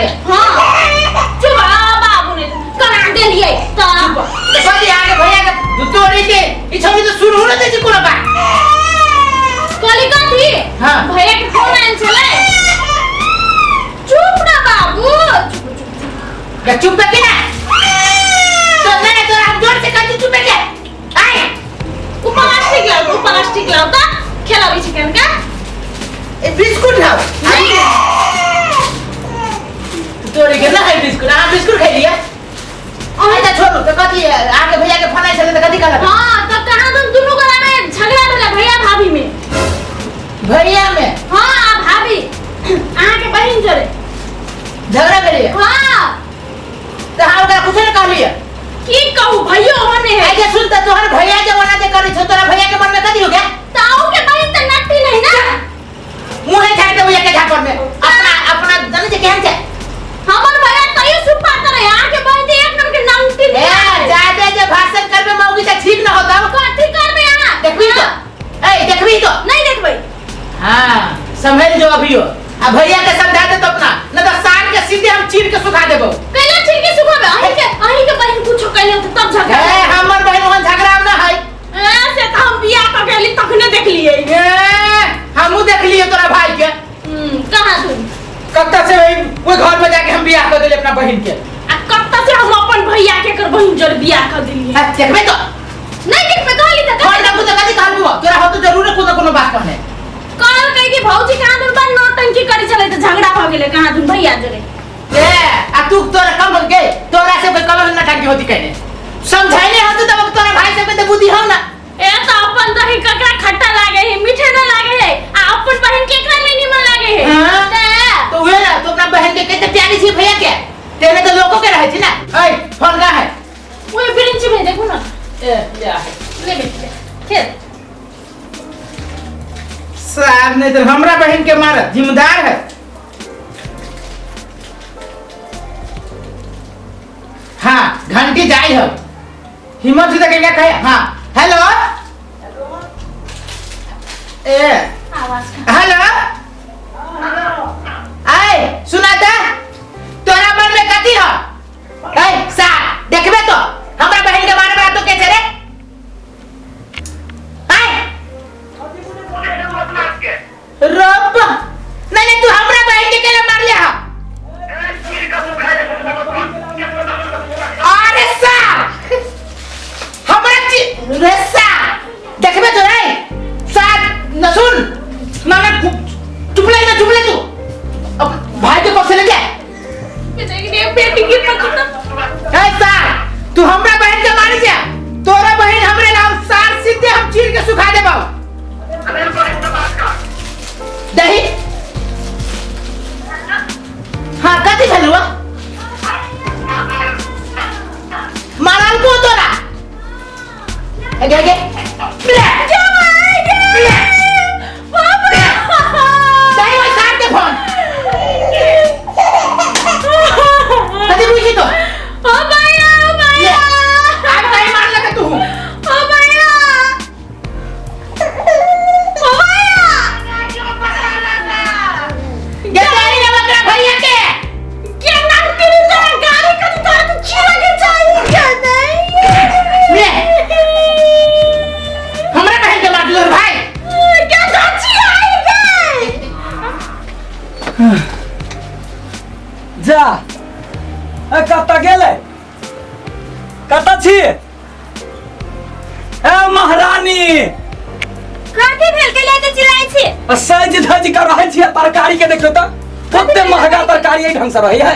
के हां चुप आ बाबू ने कना देलियै त तो कथी आगे भैया के तोरी के ई छौरी तो सुनहु न दै छै कोनो बात। कहली कथी? हाँ। भैया के फोन आयल छलै। चुप ना बाबू, चुप चुप चुप। के चुप के ना तो नहीं तोरा हम जोर से कहती चुप के आय। उ प्लास्टिक लाओ, उ प्लास्टिक लाओ त खेलाबै छी कनका। ए बिस्कुट लाओ। नहीं। तोरी के ना है बिस्कुट, अहाँ बिस्कुट खाइ लिया। अच्छा छोड़ू तो कथी आगे भैया के फोन आयल छलै त कथी कहलक? हां त कहाँ तुम दुनू गोरा में झगड़ा भेलै भैया भाभी में। भैया में? हां आ भाभी अहाँ के बहिन जरे झगड़ा भेलै। हां त अहाँ ओकरा कुछो ने कहलियै? की कहू भैयो होने है। आगे सुन त तोहर भैया जे ओना जे करै छौ तोरा भैया के मन में कथी हो गया? ताऊ के बहिन त नट्टी नहीं ना। मुंहे झाड़ देबो एके झापड़ में। अपना अपना जानै छै केहन छै? हमर भैया तैयो सुपात रहे, अहाँ के बहिन त एक नंबर के नंगटी ए नहीं। जादे जे भाषण करबे मौगी त ठीक न होतौ। कथी करबे अहाँ? देखबी तो, ए देखबी तो नहीं देखबै। हां संभल जो अभियो आ भैया के समझा दे तो अपना, न त साल के सीधे हम चीर के सुखा देबो। कैला चीर के सुखाबे? अहीं के बहिन कुछो कैले त तब झगड़ा। ए हमर बहिन ओहन झगड़ा न है। ए से त हम बियाह क गेली तखने देखलियै। ए हमहू देखलियै तोरा भाई के। कहाँ तू? कत्ता से ओहि घर में जाके हम बियाह कर देलियै अपना बहिन के। आ कत्ता से हम अपन भैया के एकर बहिन जर बियाह कर देलियै। हां देखबे तो। नहीं देखबे कहली त घर ना कुछ कथी कहलबू? तोरा हो तो जरूर कोनो कोनो बात कहने। कहल कहि कि भौजी कहाँ दुन बड़ नौटंकी करी छलै त झगड़ा भ गेलै कहाँ दुन भैया जरे। ए आ तू तोरा कम के तोरा से कोई कम नौटंकी होती कहने समझाइले होती तब तोरा भाई सब के त बुद्धि हो ना। ए त अपन दही ककरा खट्टा लागे है, मीठे न लागे है, आ अपन बहिन के एकरा नहीं निमन लागे है। हां तो उहे ना तू अपना बहन के कते प्यारी छी भैया के, तेने तो लोगों के रहे छी ना। ए फोन का है? ओए ब्रिंच में देखो ना। ए जा ले बेटी खेल। साहब नहीं तो हमरा बहन के मारत जिम्मेदार है। हाँ घंटी जाई हो हिम्मत से क्या कहे। हाँ हेलो ए आवाज का हेलो आए सुना ता तोरा मन में कथी हो? ए सा देखबे तो हमरा बहन के मारे वाला तो के छे रे? आए रब नहीं नहीं तू हमरा बहन के केला मार लिया। अरे सा हमरा ची रे सा देखबे तो रे सा न सुन ना ना चुप ले ना चुप ले तू अब भाई के पास ले जा। बेटी के पकड़ ए सा तू हमरा बहन के मारी जा, तोरा बहन हमरे लाओ सार सीधे हम चीर के सुखा देबो। दही हाँ कथी भेलुआ? मारल को तोरा अगे अगे दही ओइ सार के फोन कथी बुझी तो? ओ भैया ओ भैया आप कहीं मार लगा तू? ओ भैया ओ भैया गद्दारी ना बकरा भैया के के नंती तोरा गाड़ी कथी तोरा तो चीरा के चाहिए क्या नहीं? ले हमरा बहन के मार दिलो भाई। क्या गाची आई गई? जा ए कतऽ गेलै? कतऽ छी ए महारानी? कथी भेल के ले तऽ चिल्लाइ छी? आ सजि धजि कऽ रहै छियै तरकारी के देखियौ तऽ कते महगा तरकारी एहि ढंग से रहै है।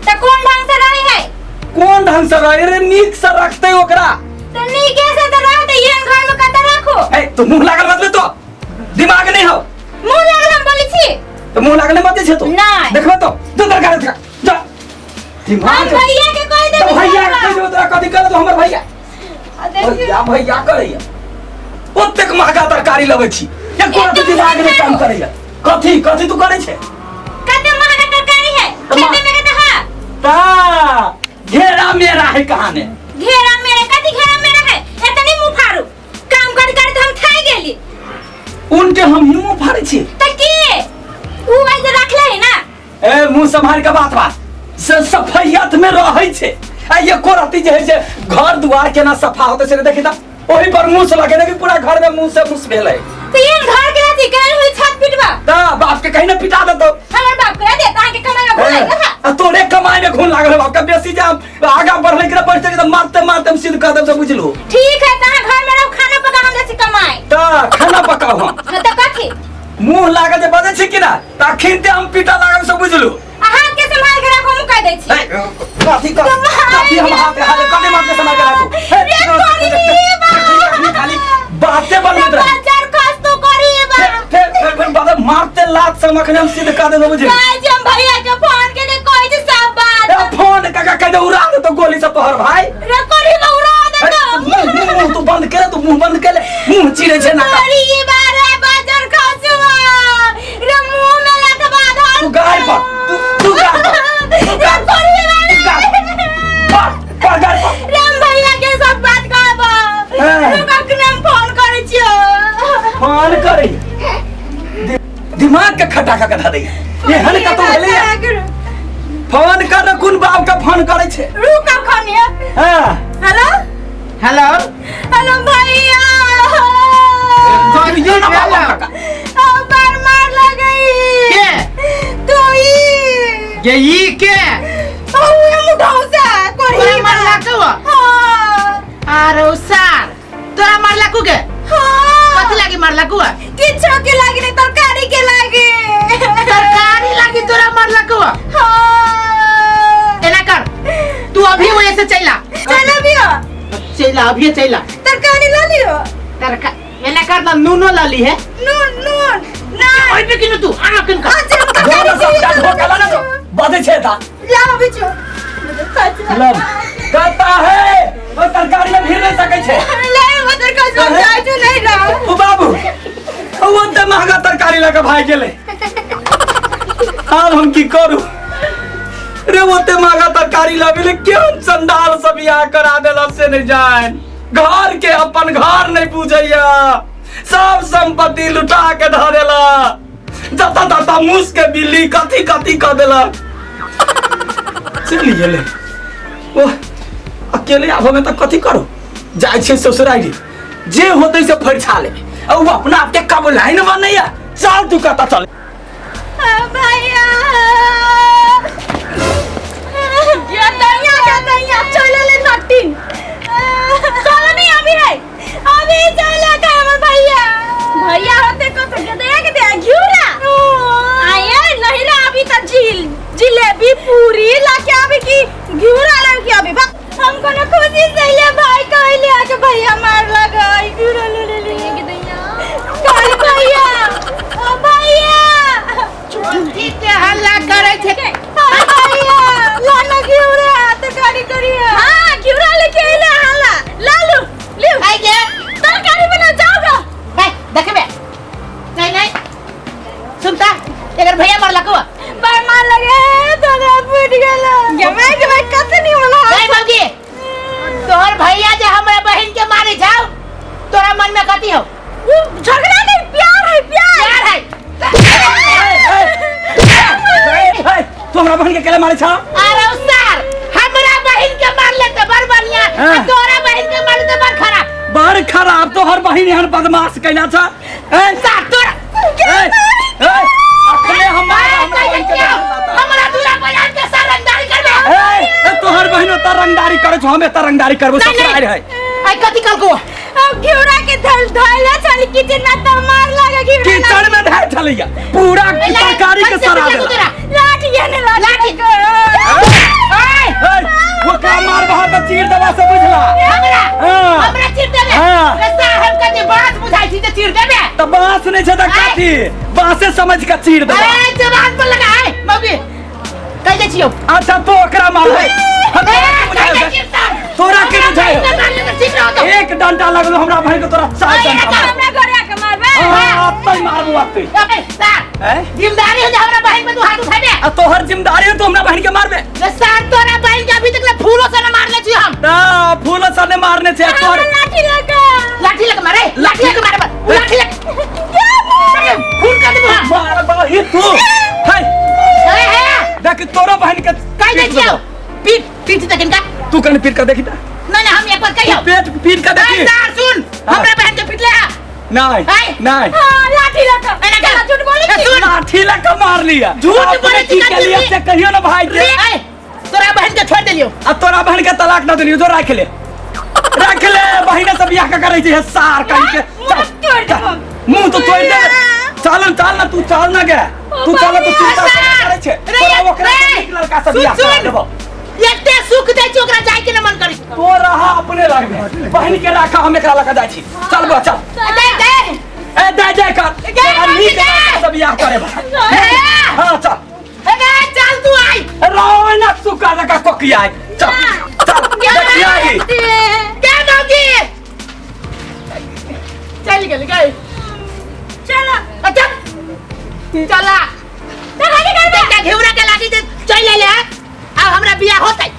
तऽ कोन ढंग से रहै है? कोन ढंग से रहै रे? नीक से रखतै ओकरा। तऽ नीके से तऽ रहतै, एहन घर में कतऽ राखू? ए तो मुंह लागल बदले तो दिमाग नहीं हो। मुंह लागल हम बोलै छी? तो मुंह लागल नहीं बजै छै तो? नहीं। देखबे तो जो तरकारी देखा जा दिमाग। हम भैया के कहि तो देबै। भैया के कहि देबै तोरा कथी कर दो हमर भैया। आ देखियौ। भैया भैया करैया ओतेक महगा तरकारी लबै छी एको रत्ती दिमाग नहि काम करैया। कथी कथी तू करै छै? कते महगा तरकारी है तऽ खेते में के तऽ है। ता घेरा मेरा है कहाने। घेरा मेरा कथी घेरा मेरा है? एतनी मुंह फाड़ू काम कर कर हम थाई गेली। उनके हम ही मुंह फाड़ै छी त की उ ऐसे रखले है ना। ए मुंह संभाल के बात बात। से सफैयत में रहै छै आ एको रत्ती जे है से घर दुआर केना सफा होते से देखी त ओही पर मुँह लगे देखी पूरा घर में मुँह से मुँह भेलै। तो ये घर के अथी गए हुई छत पिटवा त बाप के कहीं ना पिटा देतौ। हमर बाप के दे अहाँ के कमाई में घुन लागल। आ तोरे कमाई में घुन लागल बाप के बेसी जा आगा बढ़ले के बढ़ते के मारते मारते हम सिद्ध कर देब से बुझलू। ठीक है त अहाँ घर में रहो खाना पका हम जाय कमाई। त खाना पकाऊ हम। हां त कथी मुंह लागल जे बजै छी कि ना त अखिनते हम पीटा लागल से बुझलू। अहाँ के संभाल के राखो हम कह दै छी। कथी कथी हम हाथ हाथ कथी मार के संभाल के राखू? खाली बाते बनबैत रह बाजार खर्च तो करी बा। फिर फिर फिर बात मारते लात से मखने हम सिद्ध कर देबो बुझली। काहे जे हम भैया के फोन के के कहै छी सब बात। ए फोन काका कह दे उड़ा दे तो गोली से तोहर भाई। रे करी बा उड़ा दे तो। मुंह मुंह तू बंद कर, तू मुंह बंद कर ले, मुंह चिरे छै ना। करी बा रे बाजार खर्च बा रे मुंह में लात बाधल। तू गाय पर तू तू गाय पर तू गाय पर तू गाय पर पर गाय पर। राम भैया के सब बात कहबो। कखने हम फोन करै छियो। फोन करै दिमाग के खटाखा के धऽ दैया एहन कतौ भेलैया। फोन कर कोन बाप के फोन करै छै? रुक अखन। हां हेलो हेलो हेलो भैया कहियो ना बाप काका बार मार लगई के तो ई ये ई के ओ मुठौसा कोरी तोरा मारला को? हां अरे सार तोरा मारला को के? हां कथी लागी मारला को? किछो के लागी नहीं तरकारी के लागी। तरकारी लागी तोरा मारला को? हां एना कर तू अभी वहीं से चला। चल अभी चला अभी चला। तरकारी ला लियो। तरकारी एना कर ना नूनो ला ली है। नून नून ना ओइ पे किनु तू आना किन का अच्छा तरकारी सब टा धोखा ना तो बजै छै ता ला अभी छो लब कहता है ओ तरकारी में भीड़ नहीं सकै छै। ले वो तरकारी सब जाय छै नहीं ना ओ बाबू ओ त महंगा तरकारी लगा भाई गेलै। आब हम की करू रे? ओते महंगा तरकारी लाबे क्यों संडाल सब बियाह करा देला से नहीं जान। घर के अपन घर नहीं पूजैया, सब संपत्ति लुटा के धऽ देला, जता तता मूस के बिल्ली कथी कथी कऽ देला। चलि गेलै ओह अकेले आबऽ में तऽ कथी करू? जाइ छियै ससुरारी जे होतै से फरिछा लेबै। आ ओ अपना आपके कब लाइन बनैया। चल तू कतऽ चल भैया ये दैया के दैया चल ले नटिन चल नहीं अभी है अभी चल के हमर भैया भैया होते कत के दया के दया घिउरा आये नहीं रे अभी त झील जिलेबी पूरी ला के अभी की घिउरा ला के अभी बा हम कोनो खुशी से ले भाई कहले आके भैया मार लगा घिउरा ले ले ले के दैया काल भैया ओ भैया चोटी के हल्ला करै छै। भैया लाना घिउरा तरकारी करिया। हां घिउरा लेके आइले हाला लालू लियो आई के तरकारी बना जाओगा। भाई देखबे नहीं नहीं सुनता एकर भैया मारला को बार मार लगे तोरा फूट गेल। जमे जमे कत नहीं होला। नहीं भौजी तोहर भैया जे हमरा बहन के मारे जाओ तोरा मन में कथी हो? वो झगड़ा नहीं प्यार है प्यार प्यार है। तू हमरा बहन के केला मारे छा? अरे सर हमरा बहन के मार ले त बड़ बढ़िया आ तोरा बहन के मार ले त बड़ खराब। बड़ खराब तोहर बहन एहन बदमाश कैला छा। ए सर तोरा ए ए अखने हमरा बहन के हमरा दूरा बजान के सर रंगदारी करबे। ए तोहर बहन ओता रंगदारी करे छो हम एता रंगदारी करबो ससुराल है। आई कथी कल को अब घिउरा के धल धइला छली किचन में त मार लागे घिउरा किचन में धइल छलैया पूरा तरकारी के सड़ा देला। लाठी ने लाठी ए ओकरा मारबह त चीर देबा से बुझला। हमरा हमरा चीर देबे? रे सर हम कथी बांस बुझाई छी त चीर देबे? त बांस नहीं छै त कथी बांसे समझ के चीर देबा। अरे जवान पर लगा है मौगी कह दे छियो। अच्छा तो ओकरा मार है तोरा के बुझाय एक डंडा लगलो हमरा भाई के तोरा चार डंडा हमरा घरे आके मारबे। हां अत्तै मारबो अत्तै। ए सर जिम्मेदारी हो जे हमरा बहन पे तू हाथ उठाबे। आ तोहर जिम्मेदारी हो तू हमरा बहन के मारबे? रे सर तोरा बहन के अभी तक ले फूलो से न मारले छी हम। ना फूलो से न मारने छै तोहर लाठी लगा लाठी लगा मारे लाठी लगा मारे लाठी लगा खून कर देबो। मार बा ही तू है ए हे देख तोरा बहन के कह दे छी पीट दे किनका। तू कने पीट के देखी ता। नहीं नहीं, हम एक बार कहियो। पेट पीट के देखी। सार सुन, हाँ। हमरा बहन के पिटले हा। नहीं आय। नहीं। हां, लाठी लगा। एना कर। झूठ बोली ए, छी। सुन। लाठी लगा मार लिया। झूठ अपने बोले की छी, के लिए कंजूसी। से कहियो ना भाई के। रे, आय, तोरा बहन के छोड़ देलियो। आ तोरा बहन के तलाक ना देलियो, जो राख ले, राख ले। बहिने से बियाह का करै छै सार कहीं के। मुंह तोड़ देबो। मुंह तो तोड़ दे। चल चल ना, तू चल ना गे, तू चल ना, तू चिंता करै छै। रे, तोरा ओकरा रे, से नीक लड़का से सुन, बियाह करा सुन। देबो। एते सुख दै छी, ओकरा जाय के न मन करी। तो रहा अपने रखबे, बहन के राखा, हम एकरा लगा जाइ छी। चल बा चल। दे दे। ए दे दे कर। गे, तोरा नीक दे। लड़का से बियाह करे बा। ए, हां चल। ए, गे, चल तू आई। रोय ना सुका जका कोकिया। चल चल, देखिया ही। के दोगी? चल गेल गई। चलो। अच्छा चला। तो खाली कर दे। एकटा घिउरा के लागी जे चल ले। अब हमरा बियाह होतै।